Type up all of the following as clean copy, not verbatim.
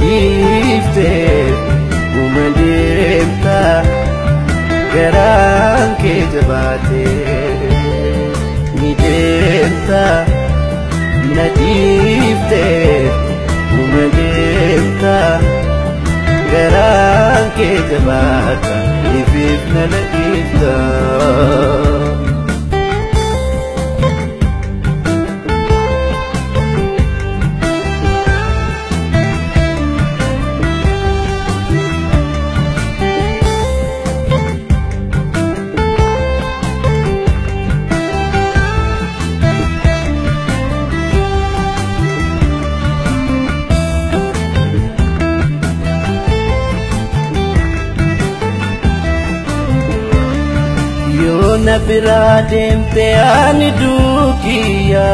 na dhiifte uma deemta garaan kee jabaate ni deemta na dhiifte uma deemta garaan kee jabaata ifiif na lakkifta. Yoona biraa deemte ani duukiyya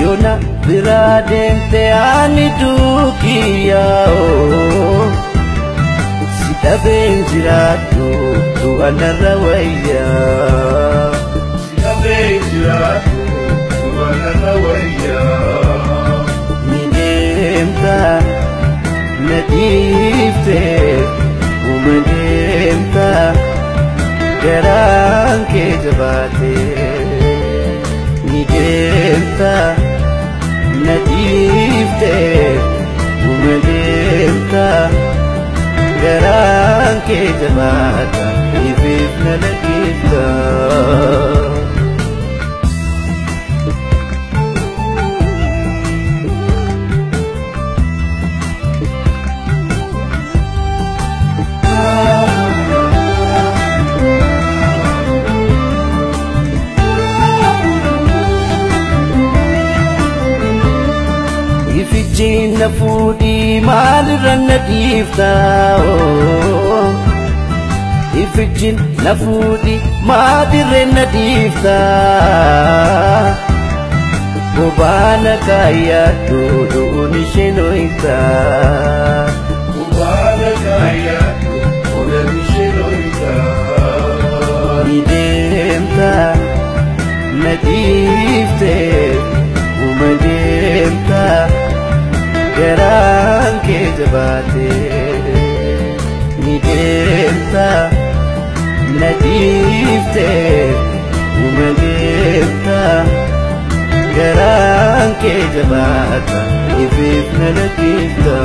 Yoona biraa deemte ani duukiyya Si dhabeen jiraadhu du'a narra wayya Si dhabeen jiraadhu du'a narra wayya Ni deemta na dhiifte uma deemta garaan kee jabaate ni deemta na dhiifte uma deemta garaan kee jabaata ifiif na lakkifta. Ifijjiin na fuudhii maalirra na dhiifta Ifijjiin na fuudhii maalirra na dhiifta Bobaana kaayyaadhu du'uun isheen hoyta Bobaana kaayyaadhu olaan isheen hoyta Ni deemta na dhiifte uma deemta garaan kee jabaate ni deemta na dhiifte uma deemta garaan kee jabaata ifiif na lakkifta.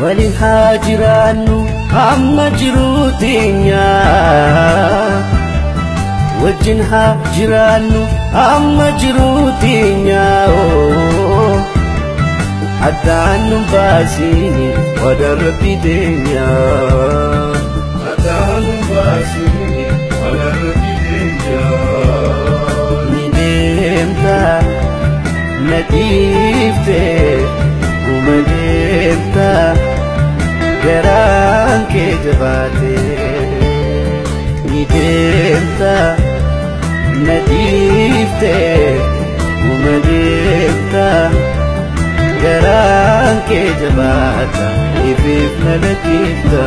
Waliin haa jiraannu hamma jiruu teenya wajjin haa jiraannu hamma jiruu teenya addaan nu baasini wada rabbi teenya Addaan nu baasini wada rabbi teenya Ni deemta na dhiifte uma deemta garaan kee jabaate ni deemta na dhiifte uma deemta garaan kee jabaata ifiif na lakkifta.